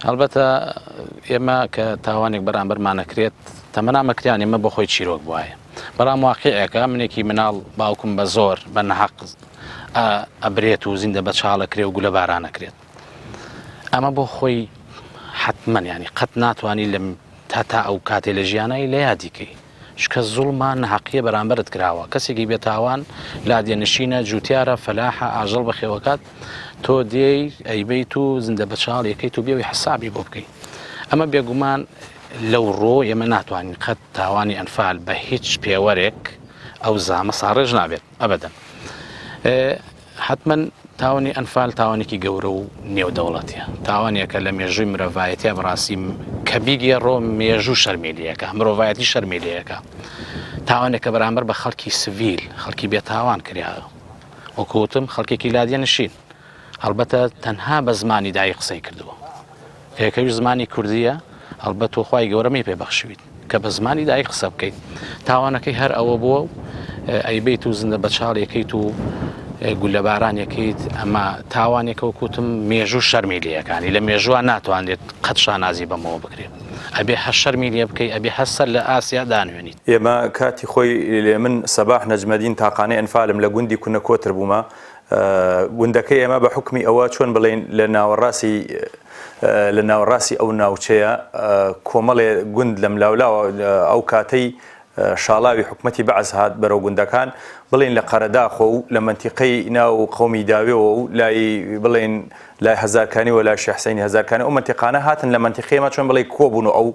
هەڵبەتە ئێمە کە تاوانێک بەرامبەرمان ئەکرێت تەمەنا مەکریان ئێمە بۆ خۆی چیرۆک بوایە بەڵام واقیعێکە منێکی مناڵ باوکم بە زۆر بە نەحەق ئەبرێت و زیندە بە چاڵەکرێ و گولە بارانەکرێت ئەمە بۆ خۆی حتمما ینی قەت ناتوانانی لە تا تا ئەو کاتێ لە ژیانایی لە یادیکەی چونکە زوڵمە ناهەقیە بەرامبەرت کراوە کەسێکی بێتاوان لادێنشینە جوتیارە فەلاحە ئاژەڵ بەخێوەکات تۆ دێی ئەیبەیت و زیندە بەچاڵ یەکەیت و بێوی حسابی بۆ بکەیت ئەمە بێگومان لەو ڕۆ ئێمە ناتوانین قەت تاوانی ئەنفال بە هیچ پێوەرێک ئەو زامە ساڕێژ نابێت ئەبەدەن حەتمەن تاوانی ئەنفال تاوانێکی گەورە و نێودەوڵەتیە، تاوانێکە لە مێژووی مرۆڤایەتیا بەڕاستی کە بیگێڕۆ مێژوو شەرمی لێکا، مرۆڤایەتی شەرمی لێکا. تاوانێکە بەرامبەر بە خەڵکی سڤیل، خەڵکی بێتاوان کرا. وەکو وتم خەڵکێکی لادیە نشین. هەڵبەتە تەنها بە زمانی دایک قسەی کردووە. کە یەکەویش زمانی کوردییە، هەڵبەت تۆ خوای گەورە مەی پێ بەخشیویت کە بە زمانی دایک قسە بکەیت. تاوانەکەی هەر ئەوە بووە و ئەیبەیت و زیندە بەچاڵ یەکەیت و گوللەباران یەکەیت، ئەمە تاوانێکە وەک وتم مێژوو شەرمی لێ ئەکانی، لە مێژووە ناتوانرێت قەت شانازی بەمەوە بکرێت، ئەبێ هەر شەرمی لێ بکەی، ئەبێ هەر سەر لە ئاسیا دانوێنیت. ئێمە کاتی خۆی لێ من سەباح نەجمەدین تاقانەی ئەنفالم لە گوندی کونە کۆتر بوومە، گوندەکەی ئێمە بە حوکمی ئەوە چۆن بڵێین لە ناوەڕاستی لە ناوەڕاستی ئەو ناوچەیە کۆمەڵێ گوند لەملاولاوە ئەو کاتەی شاڵاوی حکومەتی بەعس هات بەرەو گوندەکان بڵێن لە قەرەداخۆ و لە مەنتیقەی ناو قەومی داوێەوە و لای بڵێن لای هەزارکانی و لای شێخ حسینی هەزارکانی ئەو مەنتیقانە هاتن لە مەنتیقەی ئێمە چۆن بڵێ کۆبوون و ئەو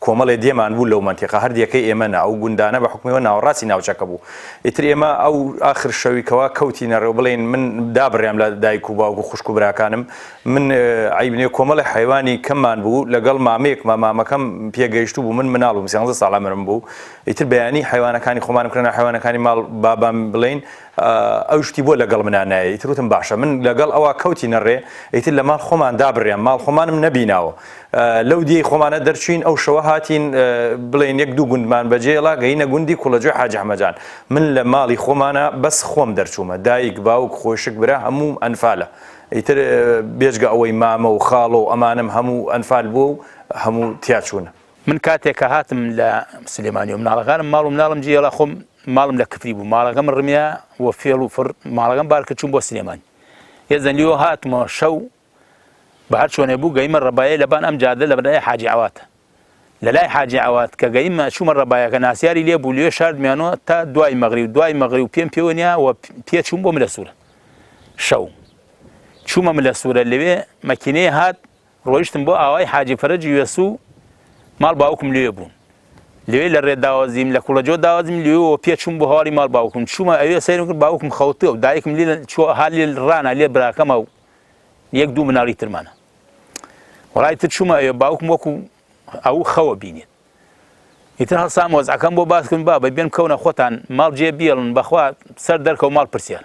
کۆمەڵێ دێمان بوو لەو مەنتیقە هەر دێکەی ئێمە نا ئەو گوندانە بە حوکمیەوە ناوەڕاستی ناوچەکە بوو ئیتر ئێمە ئەو ئاخر شەوی کەوا کەوتینە ڕێ و بڵێین من دابڕیام لە دایک و باوک و خوشک و براکانم من عەیب نیە کۆمەڵێ حەیوانی کەممان بوو لەگەڵ مامەیەکما مامەکەم پێگەیشتوو بوو من مناڵ بووم سیانزە ساڵ عەمرم بوو ئیتر بەیانی حەیوانەکانی خۆمانم کرنا حەیوانەکانی ماڵ بابام بڵێین ئەو شتی بۆ لەگەڵ منا نایە ئیتر وتم باشە من لەگەڵ ئەوە کەوتینە ڕێ ئیتر لە ماڵ خۆمان دابڕیام ماڵ خۆمانم نەبیناوە لەو دێی خۆمانە دەرچوین ئەو شەوە هاتین بڵێین یەک دوو گوندمان بەجێڵا گەینە گوندی کوڵەجۆی حاجی ئەحمەجان من لە ماڵی خۆمانە بەس خۆم دەرچوومە دایک باوک خۆشک برا هەموو ئەنفالە ئیتر بێجگە ئەوەی مامە و خاڵۆ و ئەمانم هەموو ئەنفال بووە و هەموو تیا چوونە. من کاتێک کە هاتم لە سلێمانی و مناڵەکانم ماڵ و مناڵم جێڵا خۆم ماڵم لە کفری بوو ماڵەکەم ڕمیا و فێڵ و فڕ ماڵەکەم بار کرد چووم بۆ سلێمانی ئێزەن لیۆ هاتمەوە شەو بە هەر چۆنێ بوو گەیمە ڕەبایە لەبان ئەم جادە لە بەرای حاجی عەواتە لە لای حاجی عەوات کە گەیمە چوومە ڕەبایەکە ناسیاری لێ بوو لێ شاردمیانەوە تا دوای مەغریب دوای مەغریب پێم پێوە نیا و پێ چووم بۆ ملە سوورە شەو چوومە ملە سوورە لەوێ مەکینەی هات ڕۆیشتم بۆ ئاوای حاجی فەرەجی وێسوو ماڵ باوکم لەوێ بوون لەوێ لە ڕێ داوەزیم لە کوڵەجۆ داوەزیم لەوێوە پێ چووم بۆ هەواڵی ماڵ باوکم چوومە ئەوێ سەیرم کرد باوکم خەوتووە و دایکم لێ چووە ها لێ ڕانا لێ براکەمە و یەک دوو مناڵی ترمانە وەڵای تر چوومە ئەوێ باوکم وەکو ئەو خەوە بینێت ئیتر هەڵسام وەزعەکەم بۆ باس کردم بابە بێن کەونە خۆتان ماڵ جێ بێڵن بەخوا سەر دەرکەوت ماڵ پرسیار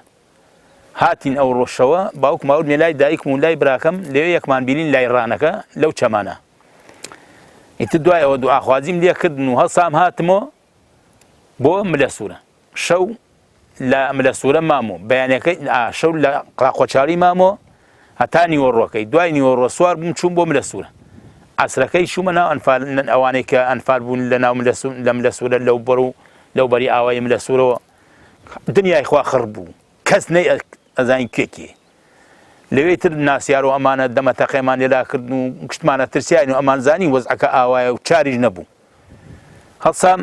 هاتین ئەو ڕۆژ شەوە باوکم هاوردمیە لای دایکم و لای براکەم لەوێ یەکمان بینین لای ڕانەکە لەو چەمانە ئیتر دوای ئەوە دوعاخوازیم لێ کردن و هەڵسام هاتمەوە بۆ ملەسوورە شەو لە ملەسوورە مامۆ بەیانەکەی شەو لە قڵاقۆچاری مامۆ هەتا نیوەڕۆکەی دوای نیوەڕۆ سوار بووم چووم بۆ ملەسوورە عەسرەکەی چوومە ناو ئەنفال ئەوانەی کە ئەنفال بوون لە ناو لە ملەسوورە لەو بەر و لەو بەری ئاوای ملەسوورەوە دنیای خوا خڕ بوو کەس نەی ئەزانی کوێ کێ لەوێ تر ناسیار و ئەمانە دەمە تەقێمان لێلا کردن و گشتمانە ترسیاین و ئەمان زانی وەزعەکە ئاوایە و چاریش نەبوو هەڵسام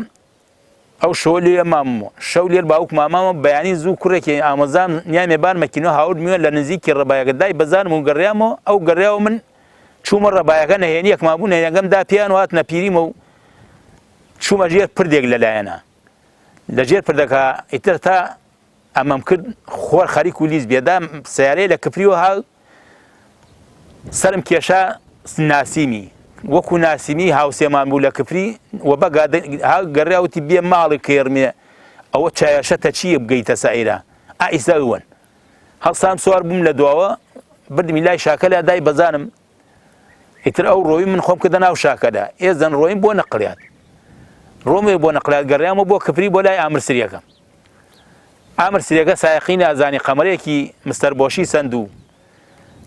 ئەو شەوە لێ مامەوە شەو لێر باوک مامامە بەیانی زوو کوڕێکی ئامۆزام نیامێ بار مەکینۆ هاورد میوە لە نزیکی ڕەبایەکە دای بەزانم و گەڕیامەوە ئەو گەڕیاوە من چوومە ڕەبایەکە نەهێنیەکمان بوو نەهێنەکەم دا پێیان و هاتنە پیریمە و چوومە ژێر پردێک لەلایەنە لە ژێر پردەکە ئیتر تا ئەمەم کرد خۆر خەریک و لیز بێدا سیارەیە لە کفریەوە ها سرم کێشا ناسیمی وەکو ناسیمی هاوسێمان بوو لە کفری و بە گەڕاوتی بێ ماڵی کێرمێ ئەوە چایەشەتە چییە بگەیتە سایرە ئایسەوەن هەڵسام سوار بووم لە دواوە بردمی لای شاکەلا دای بەزانم ئیتر ئەو ڕۆی من خۆم کردە ناو شاکەدا ئێزەن ڕۆیم بۆ نەقلیات ڕۆمێ بۆ نەقلات گەڕیامە بۆ کفری بۆ لای ئامر سریەکە ئامر سریەکە سایقی نازانی قەمەرێکی مستەر بۆشی سندوو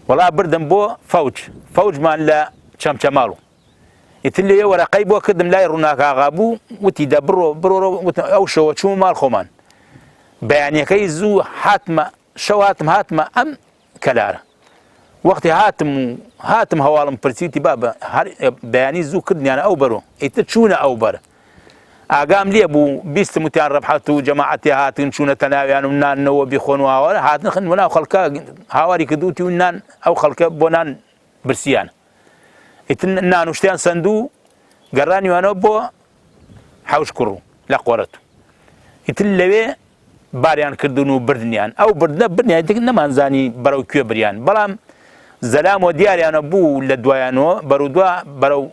وەڵا بردم بۆ فەوج فەوجمان لە چەمچەماڵ و ئیتر لێ وەرەقەی بۆ کردم لای ڕووناک ئاغا بوو وتی دە بڕۆ بڕۆ وتم ئەو شەوە چوومە ماڵ خۆمان بەیانیەکەی زوو هاتمە شەو هاتم هاتمە ئەم کەلارە وەختی هاتم و هاتم هەواڵم پرسیوتی بابە هەر بەیانی زوو کردیانە ئەو بەرۆ ئیتر چوونە ئەو بەر ئاگام لێ بوو بیستم وتیان ڕەبحەت و جەماعەتی هاتن چوونە تەناویان و نانەوە بیخۆن و هاوار هاتن خن ناو خەڵکە هاواری کردوتی و نان ئەو خەڵکە بۆ نان برسیان ئیتر نان و شتیان سەندوو گەڕانیوانەوە بۆ حەوش کوڕ لە قۆرەت ئیتر لەوێ باریان کردون و بردنیان ئەو بردنە بردنیان دیکە نەمانزانی بەرەو کوێ بریان بەڵام زەلام و دیاریانە بوو لە دوایانەوە بەرەو دوا بەرەو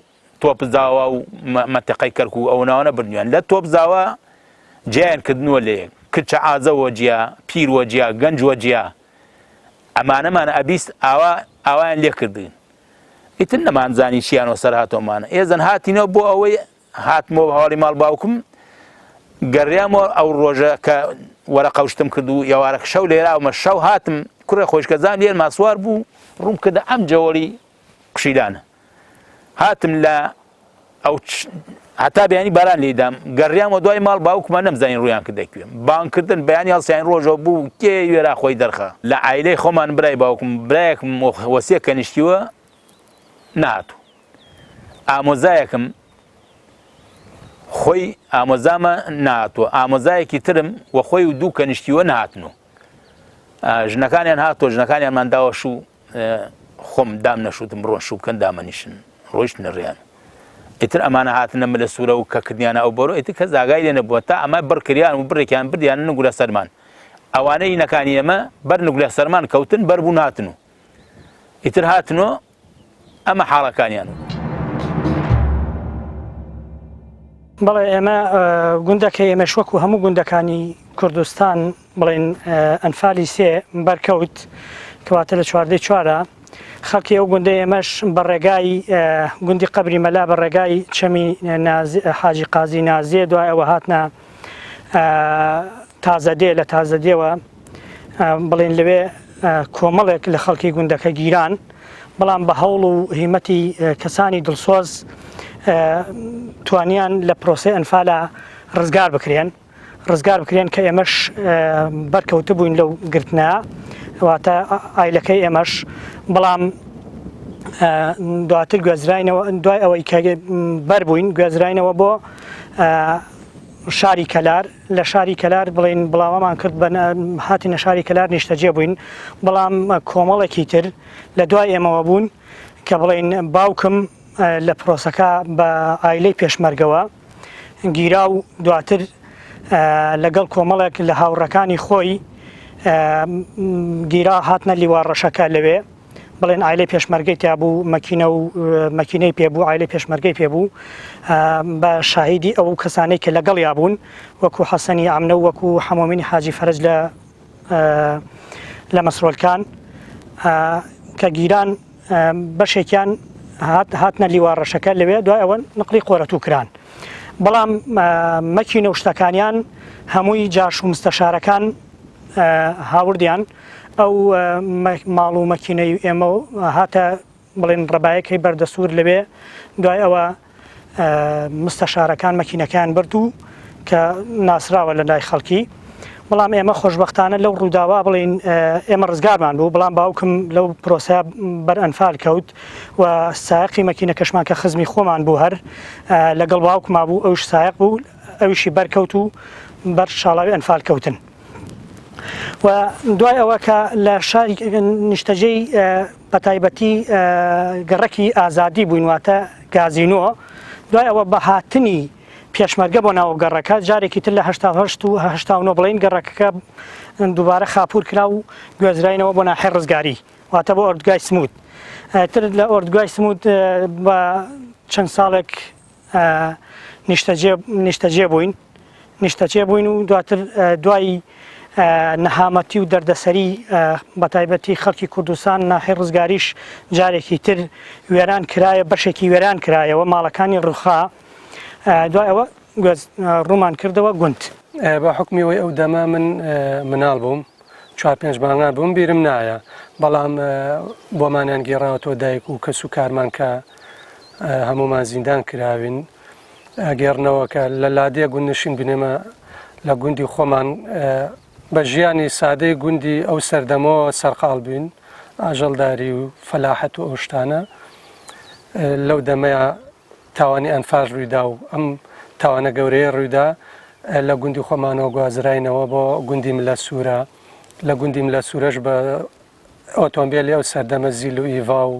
تۆپزاوا و مەنتەقەی کەرکوک ئەو ناوانە بردنیان لە تۆپزاوا جیایان کردنوە لەیەک کچە عازەوە جیا پیر وە جیا گەنج وە جیا ئەمانەمان ئەبیست ئاوا ئاوایان لێ کردین ئیتر نەمانزانی چیان وەسەر هاتۆمانە ئێزن هاتینەوە بۆ ئەوەی هاتمەوە هەواڵی ماڵ باوکم گەڕیامەوە ئەو ڕۆژە کە وەرەقە و شتم کرد و ئێوارە شەو لێراومە شەو هاتم کوڕێ خۆشکەزان لێرما سوار بوو ڕووم کردە ئەم جەوەڵی قشیلانە هاتم لە ئەو هەتا بەیانی باران لێدام گەڕیامەوە دوای ماڵ باوکمان نەمزانی ڕوویان کردە کوێ بانگ کردن بەیانی هەڵسیان ڕۆژەوە بوو کێ وێرا خۆی دەرخە لە عایلەی خۆمان برای باوکم برایەکم وەسیە کەنیشتیوە نهاتوو ئامۆزایەکم خۆی ئامۆزامە نهاتووە ئامۆزایەکی ترم و خۆی و دوو کەنیشتیوە نهاتن و ژنەکانیان هاتووە ژنەکانیانمان داوە شوو خۆم دام نەشوتم بڕۆن شوو بکەن دامەنیشن ڕۆیشتنە ڕێیان ئیتر ئەمانە هاتنە ملە سوورە و کە کردیانە ئەو بەرۆ ئیتر کەس ئاگای لێ نەبووە تا ئەمە بڕ کریان و بڕێکیان بردیان نگولە سەرمان ئەوانەی نەکانی ئێمە بەر نگولە سەرمان کەوتن بەر بوون هاتن و ئیتر هاتنەوە ئەمە حاڵەکانیان. بەڵێ ئێمە گوندەکەی ئێمەش وەکو هەموو گوندەکانی کوردستان بڵێن ئەنفالی سێ بەرکەوت کەواتە لە چواردەی چوارە خەڵکی ئەو گوندەی ئێمەش بە ڕێگای گوندی قەبری مەلا بە ڕێگای چەمی حاجی قازی نازێ دوای ئەوە هاتنە تازەدێ لە تازەدێوە بڵێن لەوێ کۆمەڵێک لە خەڵکی گوندەکە گیران بەڵام بە هەوڵ و هیمەتی کەسانی دڵسۆز توانیان لە پرۆسەی ئەنفالا ڕزگار بکرێن ڕزگار بکرێن کە ئێمەش بەرکەوتبووین لەو گرتنە واتە ئایلەکەی ئێمەش بەڵام دواتر گوێزراینەوە دوای ئەوەی کە بەربووین گوێزراینەوە بۆ شاری کەلار لە شاری کەلار بڵین بڵاوەمان کرد بە هاتینە شاری کەلار نیشتەجێ بووین بەڵام کۆمەڵێکی تر لە دوای ئێمەوە بوون کە بڵین باوکم لە پرۆسەکە بە ئایلەی پێشمەرگەوە گیرا و دواتر لەگەڵ کۆمەڵێک لە هاوڕەکانی خۆی گیرا هاتنە لیوا ڕەشەکە لەوێ بڵێن ئایلەی پێشمەرگەی تیا بوو مەکینە و مەکینەی پێبوو ئایلەی پێشمەرگەی پێبوو بە شاهیدی ئەو کەسانەی کە لەگەڵیا بوون وەکو حەسەنی ئامنە و وەکو حەمۆمینی حاجی فەرج لە لە مەسرۆلکان کە گیران بەشێکیان هاتنە لیوا ڕەشەکە لەوێ دوای ئەوە نقلی قۆرەتوو کران بەڵام مەکینە و شتەکانیان هەمووی جاش و مستەشارەکان هاوردیان ئەو ماڵ و مەکینەی ئێمە هاتە بڵێن ڕەبایەکەی بەردەسوور لەوێ دوای ئەوە مستەشارەکان مەکینەکەیان برد و کە ناسراوە لە لای خەڵکی بەڵام ئێمە خۆشببختانە لەو ڕووداوە بڵین ئێمە ڕزگارمان بوو بەڵام باوکم لەو پرۆسە بەر ئەنفال کەوت و سایقی مەکینەکەشمان کە خزمی خۆمان بوو هەر لەگەڵ باوکما بوو ئەوش سایق بوو ئەویشی بەرکەوت و بەر شاڵاوی ئەنفال کەوتن. و دوای ئەوە کە لە شاری نیشتەجێی بە تایبەتی گەڕەکی ئازادی بووین واتە گازینۆ دوای ئەوە بە هاتنی پێشمەرگە بۆ ناو گەڕەکە جارێکی تر لە 88 و 89 بڵین گەڕەکەکە دووبارە خاپور کرا و گوێزراینەوە بۆ ناحیە ڕزگاری واتە بۆ ئۆردگای سموت تر لە ئۆردگای سموت بە چەند ساڵێک نیشتەجێ نیشتەجێ بووین نیشتەجێ بووین و دواتر دوای نەهامەتی و دەردەسەری بەتایبەتی خەڵکی کوردستان ناحی ڕزگاریش جارێکی تر وێران کرایە بەشێکی وێران کرایەوە ماڵەکانی ڕوخا دوای ئەوە ڕوومان کردەوە گوند. بە حوکمی ئەوەی ئەو دەمە من مناڵ بووم چوار پێنج مانگان بووم بیرم نایە بەڵام بۆمانیان گێڕاوەتەوە دایک و کەس و کارمان کە. هەموومان زیندان کراوین. ئەگێڕنەوە کە لە لادێ گوندنشین بووین ئێمە لە گوندی خۆمان بە ژیانی سادەی گوندی ئەو سەردەمەوە سەرقاڵ بووین، ئاژەڵداری و فەلاحەت و ئەو شتانە. لەو دەمەیا تاوانی ئەنفال ڕوویدا و ئەم تاوانە گەورەیە ڕوویدا، لە گوندی خۆمانەوە گوازراینەوە بۆ گوندی ملەسوورە. لە گوندی ملەسوورەش بە ئۆتۆمبێلی ئەو سەردەمە زیل و ئیڤا و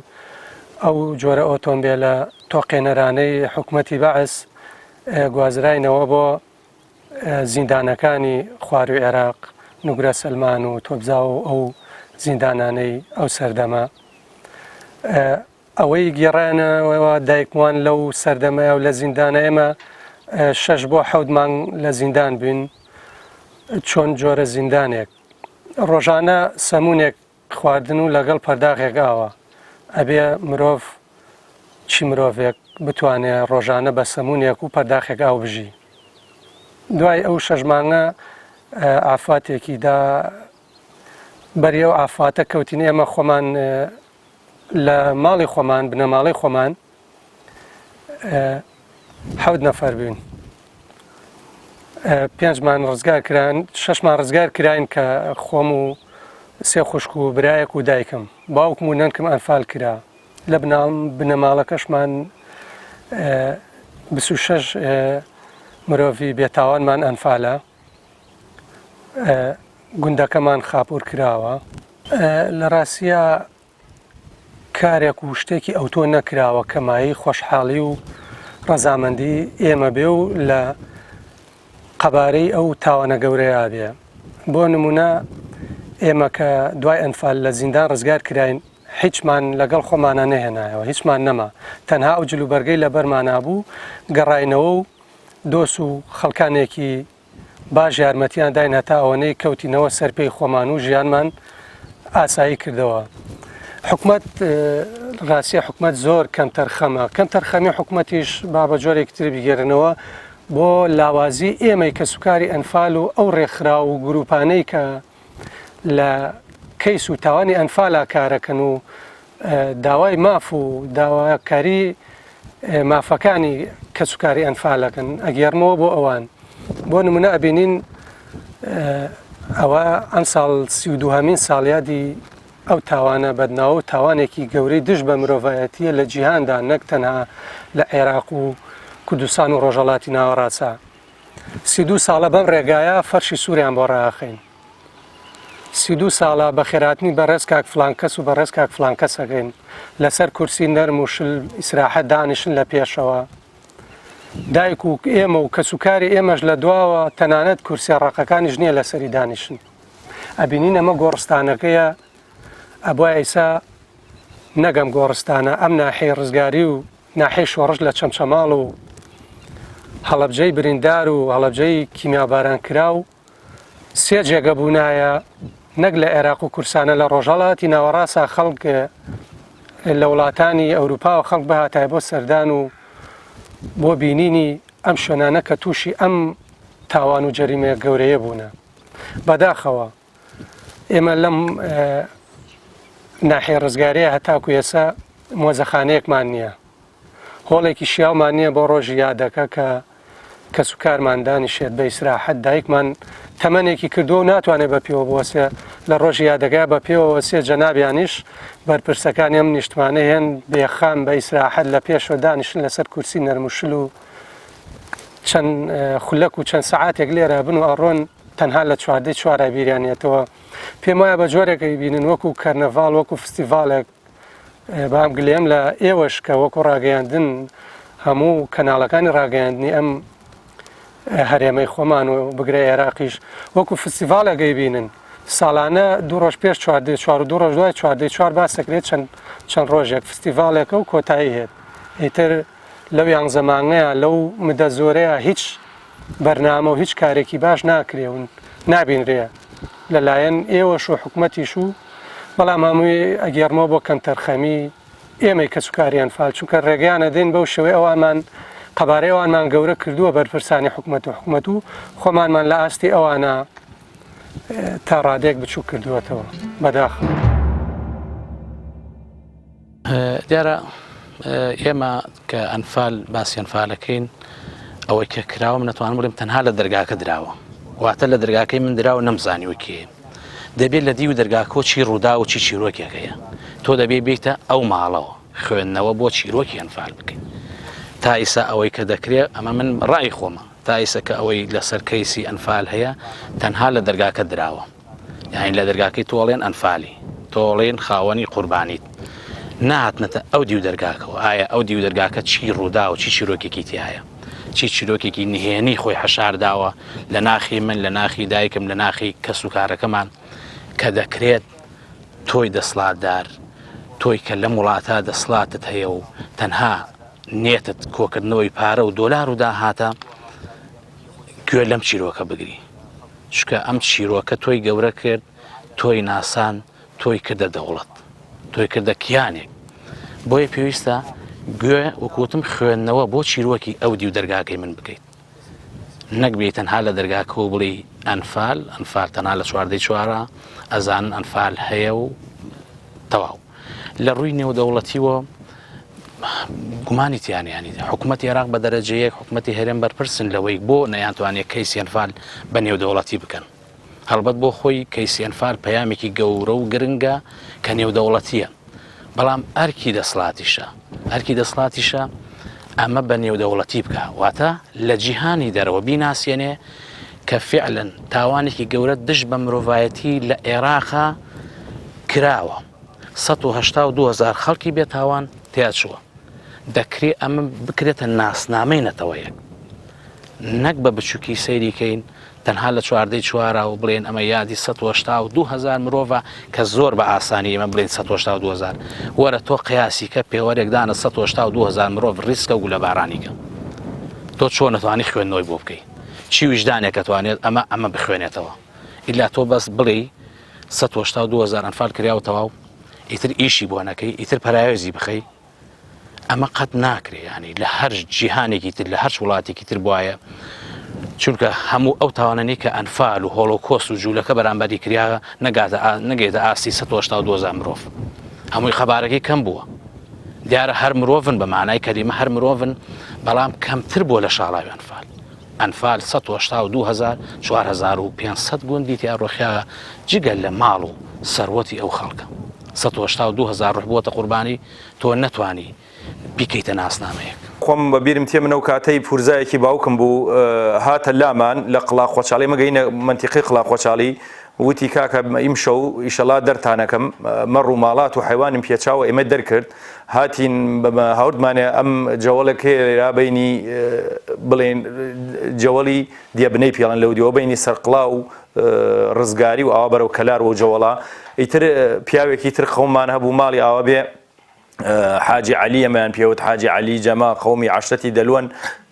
ئەو جۆرە ئۆتۆمبێلە تۆقێنەرانەی حکومەتی بەعس گوازراینەوە بۆ زیندانەکانی خواروی عێراق، نوگرە سەلمان و تۆپزاو و ئەو زیندانانەی ئەو سەردەمە. ئەوەی گێڕایانەوە دایکمان لەو سەردەمەیە و لە زیندانە ئێمە شەش بۆ حەوت مانگ لە زیندان بووین چۆن جۆرە زیندانێک ڕۆژانە سەمونێک خواردن و لەگەڵ پەرداخێک ئاوە ئەبێ مرۆڤ چی مرۆڤێک بتوانێ ڕۆژانە بە سەمونێک و پەرداخێک ئاو بژی دوای ئەو شەش مانگە ئافاتێکی دا بەری ئەو ئافاتە کەوتین ئێمە خۆمان لە ماڵی خۆمان بنەماڵەی خۆمان حەوت نەفەر بووین پێنجمان ڕزگار کران شەشمان ڕزگار کراین کە خۆم و سێ خوشک و برایەک و دایکم باوکم و نەنکم ئەنفال کرا لە بنەماڵەکەشمان 26 مرۆڤی بێتاوانمان ئەنفالە گوندەکەمان خاپور کراوە. لە ڕاستیا کارێک و شتێکی ئەوتۆ نەکراوە کە مایەی خۆشحاڵی و ڕەزامەندی ئێمە بێ و لە قەبارەی ئەو تاوانە گەورەیە بێ. بۆ نمونە ئێمە کە دوای ئەنفال لە زیندان ڕزگار کراین هیچمان لەگەڵ خۆمانا نەهێنایەوە، هیچمان نەما، تەنها ئەو جلوبەرگەی لەبەرمانا بوو گەڕاینەوە و دۆست و خەڵکانێکی باش یارمەتیان داین هەتا ئەوەنەی کەوتینەوە سەر پێی خۆمان و ژیانمان ئاسایی کردەوە. حکومەت ڕاستیە حکومەت زۆر کەمتەرخەمە، کەمتەرخەمی حکومەتیش با بە جۆرێکی تر بیگێرنەوە بۆ لاوازی ئێمەی کەسوکاری ئەنفال و ئەو ڕێکخراو و گروپانەی کە لە کەیس و تاوانی ئەنفالا کارەکەن و داوای ماف و داواکاری مافەکانی کەسوکاری ئەنفالەکەن ئەگێڕمەوە بۆ ئەوان بۆ نمونە ئەبینین ئەوە ئەمساڵ 32هەمین ساڵیادی ئەو تاوانە بەدناوە و تاوانێکی گەورەی دژ بە مرۆڤایەتیە لە جیهاندا نەک تەنها لە عێراق و کوردستان و ڕۆژەڵاتی ناوەڕاستە 32 ساڵە بەم ڕێگایە فەرشی سووریان بۆ ڕاخین 32 ساڵە بەخێرهاتنی بەڕێز کاک فڵان کەس و بەڕێز کاک فڵان کەس ئەکەین لەسەر کورسی نەرم و شل ئیسراحەت دانیشن لە پێشەوە دایک و ئێمە و کەسوکاری ئێمەش لە دواوە تەنانەت کورسیە ڕەقەکانیش نییە لەسەری دانیشن ئەبینین ئەمە گۆڕستانەکەیە ئەبوایە ئیسا نەگەم گۆڕستانە ئەم ناحیەی ڕزگاری و ناحیەی شۆڕش لە چەمچەماڵ و هەڵەبجەی بریندار و هەڵەبجەی کیمیاباران کراو سێ جێگە بوونایە نەک لە عێراق و کورسانە لە ڕۆژهەڵاتی ناوەڕاستا خەڵک لە وڵاتانی ئەوروپاوە خەڵک بهاتایە بۆ سەردان و بۆ بینینی ئەم شوێنانە کە تووشی ئەم تاوان و جەریمەیە گەورەیە بوونە بەداخەوە ئێمە لەم ناحیە ڕزگاریە هەتاکو ئێستا مۆزەخانەیەکمان نییە هۆڵێکی شیاومان نییە بۆ ڕۆژی یادەکە کە کەسوکارمان دانیشێت بە ئیسراحەت، دایکمان تەمەنێکی کردووە و ناتوانێت بە پێوە بوەسێ، لە ڕۆژی یادەکەیا بە پێوە وەسێ، جەنابیانیش بەرپرسەکانی ئەم نیشتمانە هێن بێ خەم بە ئیسراحەت لە پێشەوە دانیشن لەسەر کورسی نەرم و شل و چەند خولەک و چەند سەعاتێک لێرە بن و ئەڕۆن تەنها لە چواردەی چوارا بیریان یەتەوە. پێم وایە بە جۆرێک ئەیبینن وەکو کەرنەڤاڵ وەکو فستیڤاڵێک بام گلەیەم لە ئێوەش کە وەکو ڕاگەیاندن هەموو کەناڵەکانی ڕاگەیاندنی ئەم هەرێمەی خۆمان و بگرە عێراقیش وەکو فستیڤاڵێک ئەیبینن ساڵانە دوو ڕۆژ پێش چواردەی چوار و دوو ڕۆژ دوای چواردەی چوار باس دەکرێت چەند چەند ڕۆژێک فستیڤاڵێکە و کۆتایی هێت ئیتر لەو یانزە مانگەیە لەو مدە زۆرەیە هیچ بەرنامە و هیچ کارێکی باش ناکرێ و نابینرێ لەلایەن ئێوەش و حکومەتیش و بەڵام هەمووی ئەگێڕمەوە بۆ کەمتەرخەمی ئێمەی کەسوکاری ئەنفال چونکە ڕێگەیان ئەدەین بەو شێوەی ئەوانمان قەبارەی ئەوانمان گەورە کردووە بەرپرسانی حکومەت و حکومەت و خۆمانمان لە ئاستی ئەوانە تا ڕادەیەک بچووک کردووەتەوە بەداخەوە. دیارە. ئێمە کە ئەنفال باسی ئەنفالەکەین ئەوەی کە کراوە من نەتوانم بڵێم تەنها لە دەرگاکە دراوە واتە لە دەرگاکەی من دراوە نەمزانیوە کێ دەبێت لە دیو دەرگاکۆ چی ڕوودا و چی چیرۆکێک هەیە تۆ دەبێ بیتە ئەو ماڵەوە خوێندنەوە بۆ چیرۆکی ئەنفال بکەیت تا ئیسا ئەوەی کە دەکرێت ئەمە من ڕای خۆمە تا ئیسە کە ئەوەی لەسەر کەیسی ئەنفال هەیە تەنها لە دەرگاکە دراوە یانی لە دەرگاکەی تۆڵێن ئەنفالی تۆڵێن خاوەنی قوربانیت نەهاتنەتە ئەو دیو دەرگاکەوە ئایا ئەو دیو دەرگاکە چی ڕوودا و چی چیرۆکێکی تایە چی چیرۆکێکی نهێنی خۆی حەشارداوە لە ناخی من لە ناخی دایکم لە ناخی کەس و کارەکەمان کە دەکرێت تۆی دەسڵاتدار تۆی کە لەم وڵاتە دەسڵاتت هەیە و تەنها نێتت کۆکردنەوەی پارە و دۆلار و داهاتە گوێ لەم چیرۆکە بگری چونکە ئەم چیرۆکە تۆی گەورە کرد، تۆی ناساند، تۆی کردە دەوڵەت، تۆی کردە کیانێک. بۆیە پێویستە گوێ وەکو وتم خوێندنەوە بۆ چیرۆکی ئەو دیو دەرگاکەی من بکەیت. نەک بێی تەنها لە دەرگاکەوە بڵێی ئەنفال، ئەنفال تەنها لە چواردەی چوارە، ئەزانن ئەنفال هەیە و تەواو. لە ڕووی نێودەوڵەتیوە گومانی تیانە ینی حکوومەتی عێراق بە دەرەجە یەک حکوومەتی هەرێم بەرپرسن لەوەی بۆ نەیانتوانێت کەیسی ئەنفال بە نێودەوڵەتی بکەن هەڵبەت بۆ خۆی کەیسی ئەنفال پەیامێکی گەورە و گرنگە کە نێودەوڵەتیە بەڵام ئەرکی دەسڵاتیشە ئەرکی دەسڵاتیشە ئەمە بە نێودەوڵەتی بکە واتە لە جیهانی دەرەوە بیناسیێنێ کە فعلەن تاوانێکی گەورە دژ بە مرۆڤایەتی لە عێراقا کراوە 182 هزار خەڵکی بێتاوان تیاچووە دەکرێ ئەمە بکرێتە ناسنامەی نەتەوەیەک نەک بە بچووکی سەیری کەین تەنها لە چواردەی چوارا و بڵێن ئەمە یادی 182 هزار مرۆڤە کە زۆر بە ئاسانی ئێمە بڵێن 182 هزار وەرە تۆ قیاسی کە پێوەرێک دانە 182 هزار مرۆڤ ڕیسکە و گولەبارانی کە تۆ چۆن نەتوانی خوێندنەوەی بۆ بکەی چی ویژدانێک ئەتوانێت ئەمە ئەمە بخوێنێتەوە ئیلا تۆ بەس بڵێی 182 هزار ئەنفال کریا و تەواو ئیتر ئیشی بۆ نەکەی ئیتر پەراوێزی بخەی ئەمە قەت ناکرێ ینی لە هەر جیهانێکی تر لە هەر وڵاتێکی تر بواە چونکە هەموو ئەو تاوانەی کە ئەنفال و هۆڵۆکۆست و جوولەکە بەرامبەری کریا نەگاتە نەگەێتە ئاستی 182 هزار مرۆڤ هەمووی قەبارەکەی کەم بووە دیارە هەر مرۆڤن بە مانای کەلیمە هەر مرۆڤن بەڵام کەمتر بووە لە شاڵاوی ئەنفال. ئەنفال 182 هەزار 4500 گوندی تیا ڕۆخیا جگە لە ماڵ و سەروەتی ئەو خەڵکە. 182 هەزار ڕوح بووەتە قوربانی تۆ نەتوانی بیکەیتە ناسنامەیەک. خۆم بە بیرم تێ من ئەو کاتەی پورزایەکی باوکم بوو هاتە لامان لە قڵاقۆچاڵی ئێمە گەینە مەنتیقەی قڵاقۆچاڵی وتی کاکە ئیمشەو ئیشەڵا دەرتانەکەم مەڕ و ماڵات و حەیوانم پێچاوە ئێمە دەرکرد هاتین هاوردمانێ ئەم جەوەڵێک هەیە لێرا بینی بڵێن جەوەڵی دێبنەی پێڵەن لەو دیوە بینی سەرقڵا و ڕزگاری و ئاوا بەرەو کەلار و جەوەڵا ئیتر پیاوێکی تر قەوممان هەبوو ماڵی ئاوا بێ حاجی عەلی ئەمەیان پێوت حاجی عەلی جەما قەومی عەشرەتی دەلوەن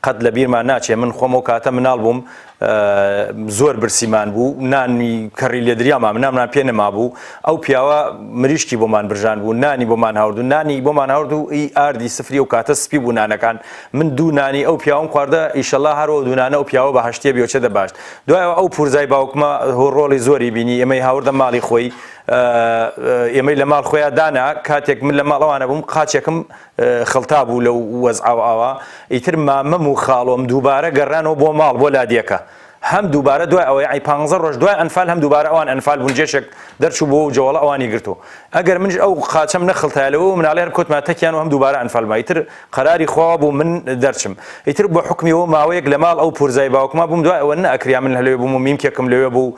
قەت لە بیرمان ناچێ من خۆم ئەو کاتە مناڵ بووم زۆر برسیمان بوو نانی کەڕی لێدریامان نامنان پێ نەمابوو ئەو پیاوە مریشکی بۆمان برژان بوو نانی بۆمان هاورد و نانی بۆمان هاورد و ئی ئاردی سفری ئەو کاتە سپی بوو نانەکان من دوو نانی ئەو پیاوم خواردە ئیشەڵا هەر ئەو دوو نانە ئەو پیاوە بە هەشتێ بیۆچە دەباشت دوایەوە ئەو پورزای باوکمە ڕۆڵی زۆری بینی ئێمەی هاوردە ماڵی خۆی ئێمەی لە ماڵ خۆیا دانا کاتێک من لە ماڵ ئەوانە بووم قاچێکم خڵتا بوو لەو وەزعە و ئاوا ئیتر مامەم و خاڵۆم دووبارە گەڕانەوە بۆ ماڵ بۆ لادێکە هەم دووبارە دوای ئەوەی ئەی پانزە ڕۆژ دوای ئەنفال هەم دووبارە ئەوان ئەنفال بوون جێشێک دەرچوو بۆ و جەوەڵە ئەوانی گرتو ئەگەر منش ئەو قاچەم نەخڵتایە لەوە مناڵی هەر کۆتما تەکیان و هەم دووبارە ئەنفال ما ئیتر قەراری خوا بوو من دەرچم ئیتر بۆ حوکمیەوە ماوەیەک لە ماڵ ئەو پورزای باوکما بووم دوای ئەوە نەئەکریا من لەوێ بووم و میمکێکم لەوێ بوو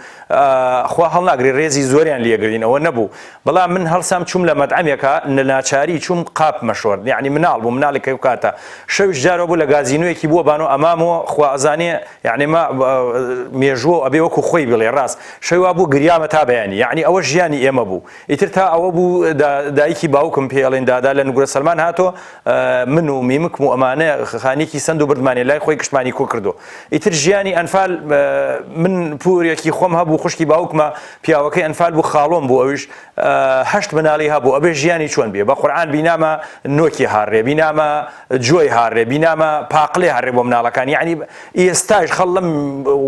خوا هەڵناگرێ رێزی زۆریان لێگرین ئەوە نەبوو بەڵام من هەڵسام چووم لە مەتعەمێکا لە ناچاری چووم قاپ مەشۆرد یەعنی مناڵ بووم مناڵێک ئەو کاتە شەویش جارەوە بوو لە گازینۆیەکی بووە بانۆ ئەمامۆ خوا ئەزانێ یەعنی ما مێژووە ئەبێ وەکو خۆی بڵێ ڕاست شەوی وا بوو گریامە تا بەیانی یەعنی ئەوە ژیانی ئێمە بوو ئیتر تا ئەوە بوو دایکی باوکم پێ ئەڵێن دادا لە نگرە سەلمان هاتۆ من و میمکم و ئەمانە خانیکی سەند و بردمانێ لای خۆی گشتمانی کۆ کردو ئیتر ژیانی ئەنفال من پورێکی خۆم هەبوو خوشکی باوکمە پیاوەکەی ئەنفال بوو خاڵۆم بوو ئەویش هەشت مناڵی هەبوو ئەبێ ژیانی چۆن بێ بە قورعان بینامە نۆکی هاڕێ بینامە جۆی هاڕێ بینامە پاقلێ هەڕێ بۆ مناڵەکان یعنی ئێستاش خەڵ لەم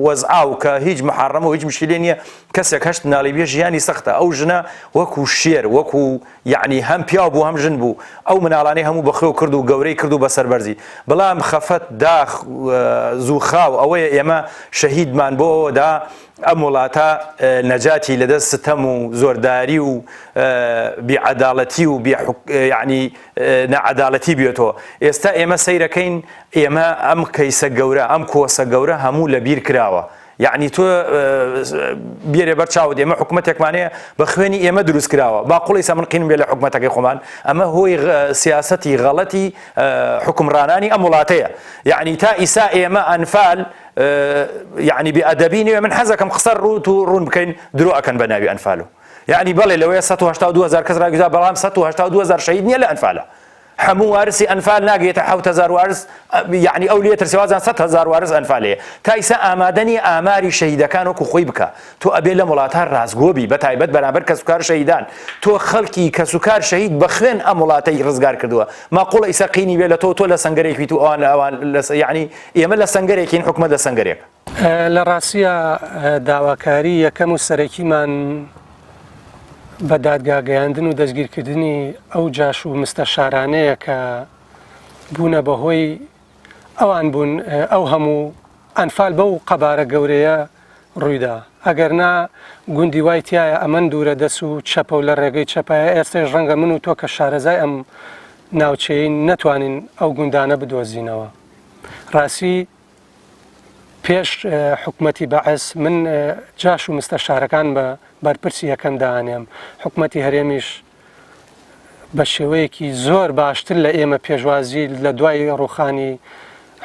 وەزعا و کە هیچ محەڕەمە و هیچ مشکیلەی نییە کەسێک هەشت مناڵی بێ ژیانی سەختە ئەو ژنە وەکو شێر وەکو یەعنی هەم پیاو بوو هەم ژن بوو ئەو مناڵانەی هەموو بەخێو کرد و گەورەی کرد و بە سەربەرزی بەڵام خەفەت داخ زووخاو ئەوەیە ئێمە شەهیدمان بۆ ئەوە دا ئەم وڵاتە نەجاتی لەدەست ستەم و زۆرداری و بی عەداڵەتی و بی یەعنی ناعەدالەتی بێتەوە ئێستا ئێمە سەیرەکەین ئێمە ئەم کەیسە گەورە ئەم کۆسە گەورە هەموو لە بیر کراوە یەعنی تۆ بێرێ بەر چاوت ئێمە حکومەتێکمان هەیە بە خوێنی ئێمە دروست کراوە با قوڵی سە من قینم بێ لە حکومەتەکەی خۆمان ئەمە هۆی سیاسەتی غەڵەتی حکومڕانانی ئەم وڵاتەیە یەعنی تا ئیسا ئێمە ئەنفال یەعنی بێ ئەدەبی نوێ من حەزەکەم قسە ڕووت و ڕوون بکەین درۆ ئەکەن بە ناوی ئەنفالو یەعنی بەڵێ لەوەیە 182 هەزار کەس ڕاگوزا بەڵام 182 هەزار شەهید نییە لە ئەنفالە هەموو وارسی ئەنفال ناگەیەتە 7000 وارس یعنی ئەو لێ ترسێ وازان 100 هەزار وارس ئەنفال هەیە تا ئیسا ئامادە نییە ئاماری شەهیدەکان وەکو خۆی بکا تۆ ئەبێ لەم وڵاتە ڕاستگۆ بی بە تایبەت بەرامبەر کەسوکار شەهیدان تۆ خەڵکی کەسوکار شەهید بە خوێن ئەم وڵاتەی ڕزگار کردووە ماقوڵە ئیسا قینی بێ لە تۆ تۆ لە سەنگەرێک بیت و ئەوان لە ئەوان یعنی ئێمە لە سەنگەرێکین حکومەت لە سەنگەرێک. لە ڕاستیا داواکاری یەکەم و سەرەکیمان بە دادگا گەیاندن و دەستگیرکردنی ئەو جاش و مستەشارانەیە کە بوونە بەهۆی ئەوان بوون ئەو هەموو ئەنفال بەو قەبارە گەورەیە ڕوویدا ئەگەر نا گوندی وای تایە ئەمەن دوورە دەس و چەپە و لە ڕێگەی چەپایە ئێستش ڕەنگە من و تۆ کە شارەزای ئەم ناوچەیەین نەتوانین ئەو گوندانە بدۆزینەوە ڕاستی پێش حکومەتی بەعس من جاش و مستەشارەکان بە بەرپرسی یەکەم دانێم حکومەتی هەرێمیش بە شێوەیەکی زۆر باشتر لە ئێمە پێشوازی لە دوای ڕوخانی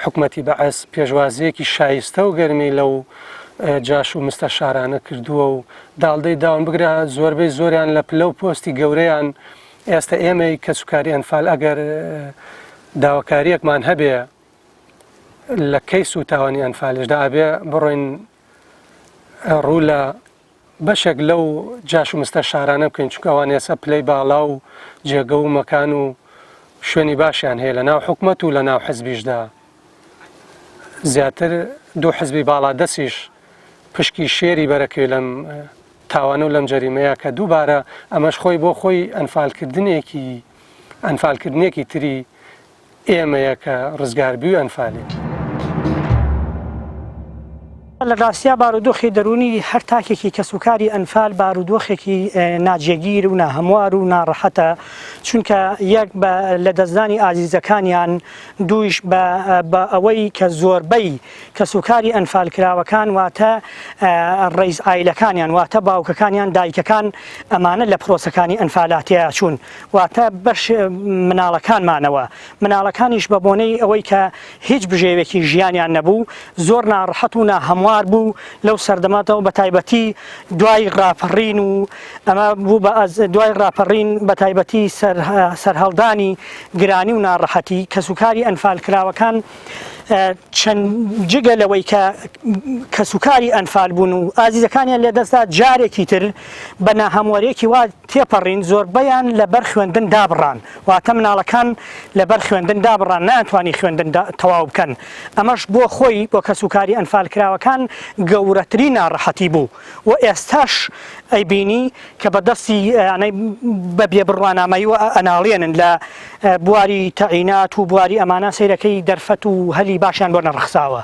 حکومەتی بەعس پێشوازیەکی شایستە و گەرمی لەو جاش و مستەشارانە کردووە و داڵدەی داون بگرە زۆربەی زۆریان لە پلە و پۆستی گەورەیان ئێستا ئێمەی کەسوکاری ئەنفال ئەگەر داواکاریەکمان هەبێ لە کەیس و تاوانی ئەنفالشدا ئەبێ بڕۆین ڕوو لە بەشێک لەو جاش و مستەشارانە بکەین چونکە ئەوان ئێستا پلەی باڵا و جێگە و مەکان و شوێنی باشیان هەیە لە ناو حکومەت و لە ناو حزبیشدا زیاتر دوو حزبی باڵا دەسیش پشکی شێری بەرەکەوێ لەم تاوانە و لەم جەریمەیە کە دووبارە ئەمەش خۆی بۆ خۆی ئەنفالکردنێکی ئەنفالکردنێکی تری ئێمەیە کە ڕزگاربووی ئەنفالین. لە ڕاستیا بارودۆخی دەروونی هەر تاکێکی کەسوکاری ئەنفال بارودۆخێکی ناجێگیر و ناهەموار و ناڕەحەتە، چونکە یەک بە لەدەستدانی ئازیزەکانیان، دوویش بە بە ئەوەی کە زۆربەی کەسوکاری ئەنفالکراوەکان واتە ڕەیس عایلەکانیان واتە باوکەکانیان دایکەکان ئەمانە لە پرۆسەکانی ئەنفالا تێیاچوون واتە بەش مناڵەکان مانەوە مناڵەکانیش بە بۆنەی ئەوەی کە هیچ بژێوێکی ژیانیان نەبوو زۆر ناڕەحەت و ناهەموار بوو لەو سەردەمەتەوە بە تایبەتی دوای ڕاپەڕین و ئەمە بوو بە دوای ڕاپەڕین بە تایبەتی سەرهەڵدانی گرانی و ناڕەحەتی کەسوکاری ئەنفالکراوەکان چەند جگە لەوەی کە کەسوکاری ئەنفال بوون و ئازیزەکانیان لێدەستدا جارێکی تر بە ناهەموارێکی وا تێپەڕین زۆربەیان لەبەر خوێندن دابڕان واتە مناڵەکان لەبەر خوێندن دابڕان نەیانتوانی خوێندن تەواو بکەن ئەمەش بۆ خۆی بۆ کەسوکاری ئەنفالکراوەکان گەورەترین ناڕەحەتی بوو و ئێستاش ئەیبینی کە بە دەستی یانەی بە بێ بڕوانامەیی و ئەناڵێنن لە بواری تەعینات و بواری ئەمانە سەیرەکەی دەرفەت و هەلی باشیان بۆ نەڕەخساوە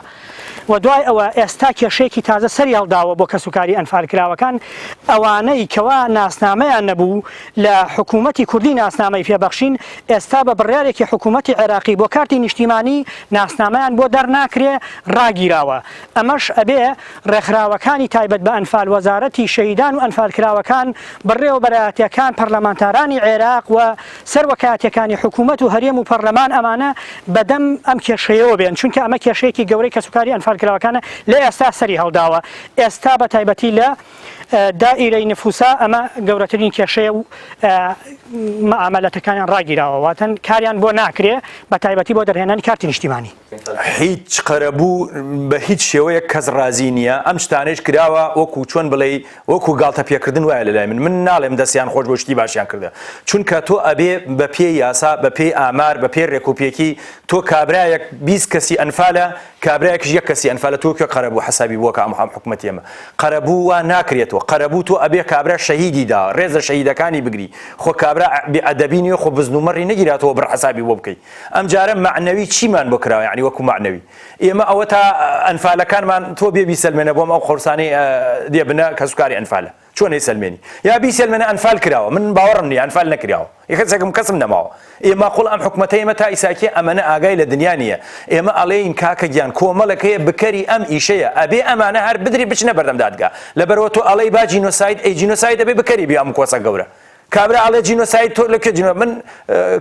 و دوای ئەوە ئێستا کێشەیەکی تازە سەری هەڵداوە بۆ کەسوکاری ئەنفالکراوەکان ئەوانەی کەوا ناسنامەیان نەبوو لە حکوومەتی کوردی ناسنامەی پێبەخشین ئێستا بە بڕیارێکی حکوومەتی عێراقی بۆ کارتی نیشتیمانی ناسنامەیان بۆ دەرناکرێ ڕاگیراوە ئەمەش ئەبێ ڕێکخراوەکانی تایبەت بە ئەنفال، وەزارەتی شەهیدان و ئەنفالکراوەکان، بەڕێوەبەرایەتیەکان، پەرلەمانتارانی عێراق و سەروەکایەتیەکانی حکومەت و هەرێم و پەرلەمان ئەمانە بەدەم ئەم کێشەیەوە بێن، چونکە ئەمە کێشەیەکی گەورەی کەسوکاری ئەنفالکراوەکانە لە ئێستا سەری هەڵداوە، ئێستا بە تایبەتی لە دائیرەی نفوسا ئەمە گەورەترین کێشەیە و مەعامەلەتەکانیان ڕاگیراوە، واتە کاریان بۆ ناکرێ بە تایبەتی بۆ دەرهێنانی کارتی نیشتیمانی. هیچ قەرەبوو بە هیچ شێوەیەک کەس ڕازی نییە ئەم شتانەیش کراوە وەکو چۆن بڵێی وەکو گاڵتە پێکردن وایە لەلای من من ناڵێم دەستیان خۆش بۆ شتی باشیان کردە چونکە تۆ ئەبێ بە پێی یاسا بە پێی ئامار بە پێی ڕێکوپێکی تۆ کابرایەک 20 کەسی ئەنفالە. کابرایەکیش یەک کەسی ئەنفالە تۆ کوێ قەرەبوو حەسابی بۆ کە ئەم ئەم حکومەتی ئێمە قەرەبوو وا ناکرێتەوە قەرەبوو تۆ ئەبێ کابرا شەهیدی دا ڕێز لە شەهیدەکانی بگری خۆ کابرا بێ ئەدەبی نیە خۆ بزن و مەڕی نەگیراتەوە بڕ حەسابی بۆ بکەی ئەم جارە مەعنەوی چیمان بۆ کراوە یعنی وەکو مەعنەوی ئێمە ئەوە تا ئەنفالەکانمان تۆ بێ بیسەلمێنە بۆم ئەو قورسانەی دێبنە کەسوکاری ئەنفالە چۆن ئەیسەلمێنی یا بیسەلمێنە ئەنفال کراوە من باوەڕم نیە ئەنفال نەکراوە یەکەسێکم کەسم نەماوە ئێ ماقوڵ ئەم حکومەتە ئێمە تا ئیساکیە ئەمەنە ئاگای لە دنیا نییە ئێمە ئەڵێین کاکە گیان کۆمەڵێک هەیە بکەری ئەم ئیشەیە ئەبێ ئەمانە هەر بدری بچنە بەردەم دادگا لەبەرەوە تۆ ئەڵێی با جینۆساید ئەی جینۆساید ئەبێ بکەری بێ ئەم کۆسە گەورە کابرا ئەڵێ جینۆساید تۆ لە کوێ جینۆ من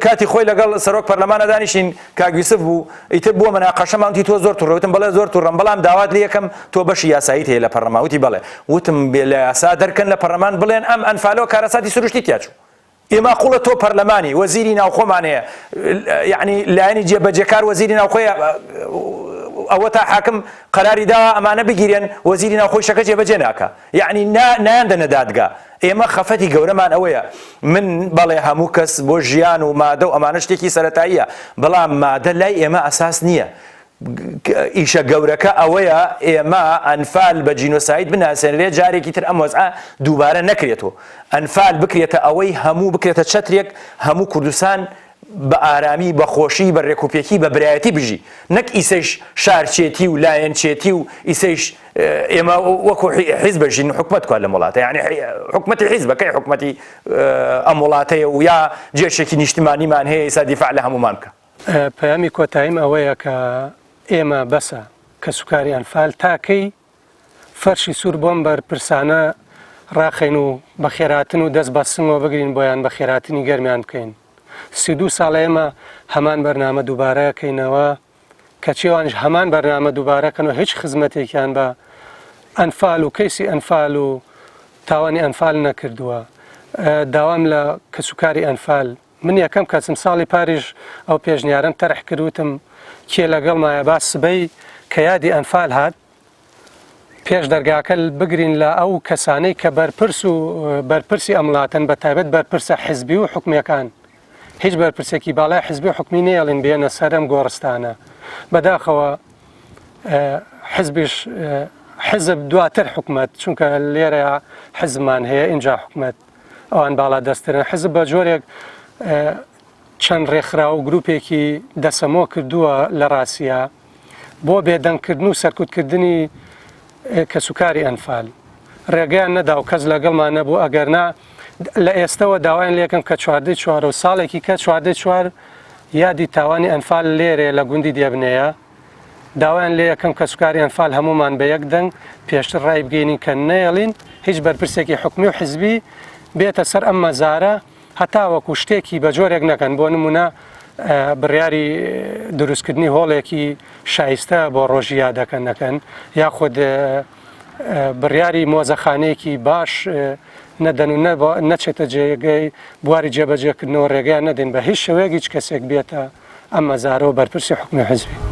کاتی خۆی لەگەڵ سەرۆک پەرلەمانە دانیشتین کاک یوسف بوو ئیتر بووە مناقەشەمان وتی تۆ زۆر توڕە وتم بەڵێ زۆر توڕەم بەڵام داوات لێ یەکەم تۆ بەشی یاساییت هەیە لە پەرلەمان وتی بەڵێ وتم بێ لە یاسا دەرکەن لە پەرلەمان بڵێن ئەم ئەنفالەوە کارەساتی سروشتی تیاچوو ئێ ماقوڵە تۆ پەرلەمانی وەزیری ناوخۆمان هەیە یعنی لایەنی جێبەجێکار وەزیری ناوخۆیە ئەوە تا حاکم قەراری داوە ئەمانە بگیرێن وەزیری ناوخۆی شەکە جێبەجێ ناکا یعنی نایان دەنە دادگا ئێمە خەفەتی گەورەمان ئەوەیە من بەڵێ هەموو کەس بۆ ژیان و مادە و ئەمانە شتێکی سەتاییە بەڵام مادە لای ئێمە ئەساس نییە ئیشە گەورەکە ئەوەیە ئێمە ئەنفال بە جینۆساید بناسێنرێ جارێکی تر ئەم وەزعە دووبارە نەکرێتەوە ئەنفال بکرێتە ئەوەی هەموو بکرێتە چەترێک هەموو کوردستان بە ئارامی بە خۆشی بە رێکوپێکی بە برایەتی بژی نەک ئیسەیش شارچێتی و لایەنچێتی و ئیسەیش ئێمە وەکو حیزب ژین حکومەت کوا لەم وڵاتە یعنی حکومەتی حیزبە کەی حکومەتی ئەم وڵاتەیە و یا جێشێکی نیشتمانیمان هەیە ئیسا دیفاع لە هەمومان بکە. پەیامی کۆتاییم ئەوەیە کە ئێمە بەسە کەسوکاری ئەنفال تا کەی فەرشی سوور بۆم بەرپرسانە ڕاخەین و بەخێرهاتن و دەست بە سنگەوە بگرین بۆیان بەخێرهاتنی گەرمیان بکەین 32 ساڵە ئێمە هەمان بەرنامە دووبارە کەینەوە کەچی ئەوانیش هەمان بەرنامە دووبارە کەن و هیچ خزمەتێکیان بە ئەنفال و کەیسی ئەنفال و تاوانی ئەنفال نەکردووە داوام لە کەسوکاری ئەنفال من یەکەم کەسم ساڵی پاریش ئەو پێشنیارەم تەرح کرد وتم کێ لەگەڵمایە با سبەی کە یادی ئەنفال هات پێش دەرگاکە بگرین لە ئەو کەسانەی کە بەرپرس و بەرپرسی ئەم وڵاتەن بە تایبەت بەرپرسە حزبی و حکومیەکان هیچ بەرپرسێکی باڵای حزبی و حکومی نێڵین بێنە سەر ئەم گۆڕستانە بەداخەوە حزبیش حزب دواتر حکومت چونکە لێرە حزبمان هەیە اینجا حکومت ئەوان باڵا دەسترن حزب بە جۆرێک چەند ڕێکخراو و گروپێکی دەسەمۆ کردووە لە ڕاستیا بۆ بێدەنگکردن و سەرکوتکردنی کەسوکاری ئەنفال ڕێگەیان نەدا و کەس لەگەڵمان نەبوو ئەگەرنا لە ئێستەوە داوایان لێکەم کە چواردەی چوار و ساڵێکی کە چواردەی چوار یادی تاوانی ئەنفال لێرێ لە گوندی دێبنەیە داوایان لێ یەکەم کەسوکاری ئەنفال هەموومان بە یەک دەنگ پێشتر ڕایبگەینین کە نەیەڵین هیچ بەرپرسێکی حکومی و حزبی بێتە سەر ئەم مەزارە هەتاوەکو شتێکی بە جۆرێک نەکەن بۆ نمونە بڕیاری دروستکردنی هۆڵێکی شایستە بۆ ڕۆژی یادەکە نەکەن یاخود بڕیاری مۆزەخانەیەکی باش نەدەن و نەچێتە جێگەی بواری جێبەجێکردنەوە ڕێگەیان نەدەین بە هیچ شێوەیەک هیچ کەسێک بێتە ئەم مەزارەوە بەرپرسی حکومی حزبی.